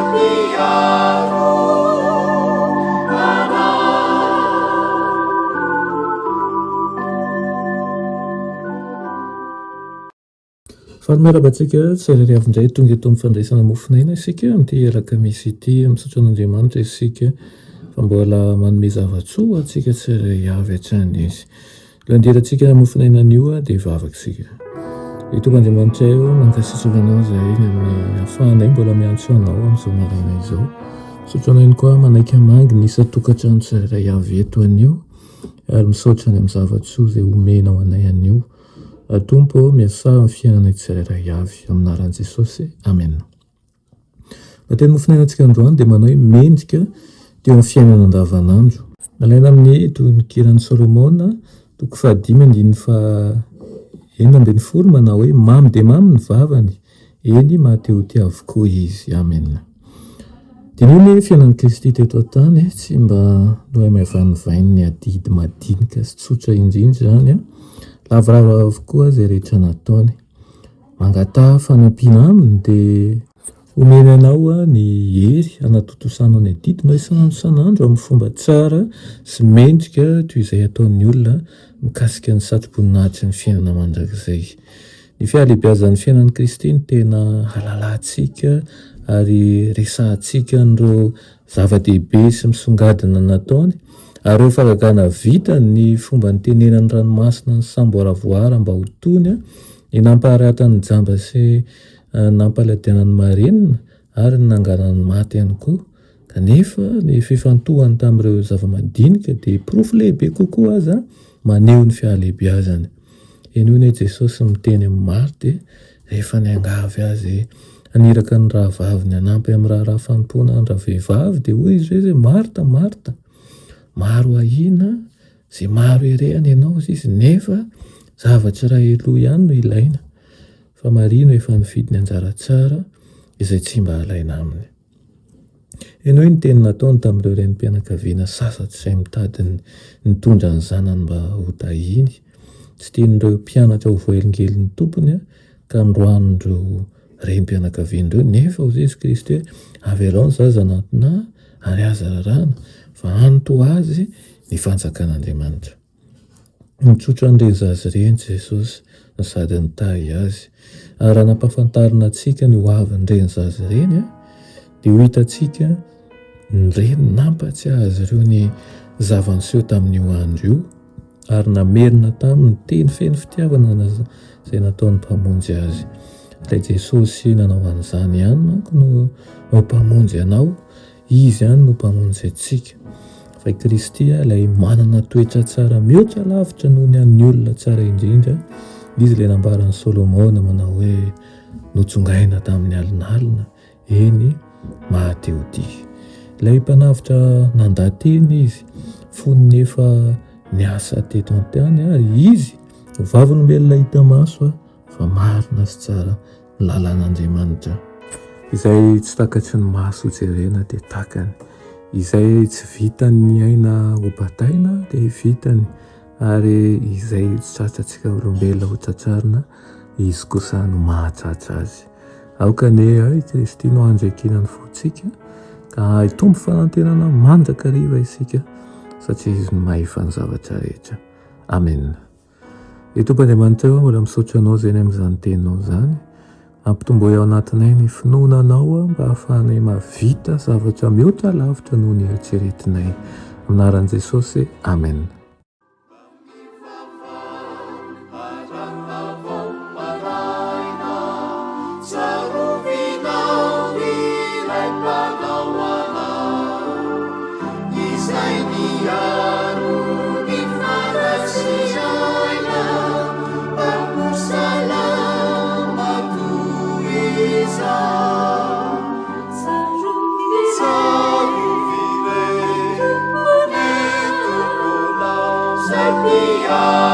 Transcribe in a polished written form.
mpiaro anao. Faly miarahaba antsika tsirairay avy indray tonga eto amin'ny fandraisana mofon'aina isika amin'ity alakamisy ity. Misaotra an'Andriamanitra isika fa mbola manome zava-tsoa ho antsika tsirairay avy hatrany Izy. Ilay andirantsika mofon'aina anio dia hivavaka isika. Ry Tompo Andriamanitray ô, mankasitraka Anao izahay ny amin'ny ahafahanay mbola miantso Anao amin'izao maraina izao. Misaotra Anao ihany koa manaiky hamangy ny isan-tokantrano tsirairay avy eto anio ary misaotra ny amin'ny zava-tsoa izay omenao anay anio. Tompo ô, miasà amin'ny fiainanay tsirairay avy. Amin'ny anaran'i Jesosy. Amena. Ny teny nofonainantsika androany dia manao hoe mendrika teo amin'ny fiainana andavanandro. Nalaina amin'ny Tononkiran'i Solomona, toko fahadimy andininy faha 16 manao hoe mamy dia mamy ny vavany, eny maha-te-ho-tia avokoa izy. Amena. Diniho ny fiainan'i Kristy teto an-tany, tsy mba nohaimaivanivain'ny adidy madinika sy tsotra indrindra izany, lavoravo avokoa izay rehetra nataony. Mangataha fanampiana aminy dia homeny anao ny hery hanatontosanao ny adidinao isan'andro isan'andro amin'ny fomba tsara sy mendrika toy izay ataon'ny olona mikasika ny satroboninahitry ny fiainana mandrakizay. Ny fihalehibiazan'ny fiainan'i Kristy no tena halalantsika ary resahantsika an'ireo zava-dehibe sy misongadina nataony ary ireo fahagagana vitany, ny fomba nitenenany ranomasina nisamboaravoara mba ho tony, ny nampaharatany ny jamba sy nampaladiana ny marenina ary ny nangalany ny maty ihany koa. Kanefa ny fifantohany tamin'ireo zava-madinika dia porofo lehibe kokoa aza maneho ny fihalehibiazany. Henoina i Jesosy miteny amin'i Marta rehefa niangavy azy haniraka ny rahavaviny hanampy amin'ny raharaha fanompoana an-dravehivavy, dia hoy izy hoe, Marta, Marta, maro ahiana sy maro erehana ianao, hoy izy, nefa zavatra iray aloha ihany no ilaina, fa Maria no efa nifidy ny anjara tsara izay tsy mba halaina aminy. Henoy ny teny nataony tamin'ireo renim-pianakaviana sasatra izay mitady ny nitondra ny zanany mba hotahiny. Tsy tian'ireo mpianatra ho voahelingelin'ny Tompony ka noroahan'ireo renim-pianakaviana ireo, nefa hoy Jesoa Kristy hoe, Avelao ny zaza hanantona Ahy ary aza raràna, fa any toa azy ny fanjakan'Andriamanitra. Nitsotra an'ireny zaza ireny Jesosy no sady nitahy azy. Ary raha nampahafantarina antsika ny hoavin'ireny zaza ireny, dia ho hitantsika ny reny nampatsiahy azy ireo ny zava-niseho tamin'io andro io, ary namerina taminy ny teny feno fitiavana izay nataon'ny Mpamonjy azy. Ilay Jesosy nanao an'izany ihany manko no Mpamonjy anao. Izy ihany no Mpamonjy antsika. Fa i Kristy ilay manana toetra tsara mihoatra lavitra noho ny an'ny olona tsara indrindra. Izy ilay nambaran'i Solomona manao hoe notsongaina tamin'ny alinalina, eny, mahatehotia. Ilay Mpanavotra nandà tena izy fony efa niasa teto an-tany ary izy no vavolombelona hita maso fa marina sy tsara ny lalan'Andriamanitra. Izay tsy takatry ny maso hojerena dia takany. Izay tsy vitan'ny aina hobataina dia vitany. Ary izay tsy tratrantsika olombelona hotratrarina, Izy kosa no mahatratra azy. Aoka anie i Kristy no andry iankinan'ny fontsika, ka hitombo fanantenana mandrakariva isika, satria Izy no mahefa ny zavatra rehetra. Amena. Ry Tompo Andriamanitra ô, mbola misaotra Anao izay ny amin'izany Teninao izany. Ampitomboy ao anatinay ny finoana Anao mba hahafahanay mahavita zavatra mihoatra lavitra noho ny eritreretinay. Amin'ny anaran'i Jesosy, Amen. Izay miaro ny fanahy sy aina, Mpanompo salama toy izao. Tsarovy re ny Tomponao, Izay mpiaro.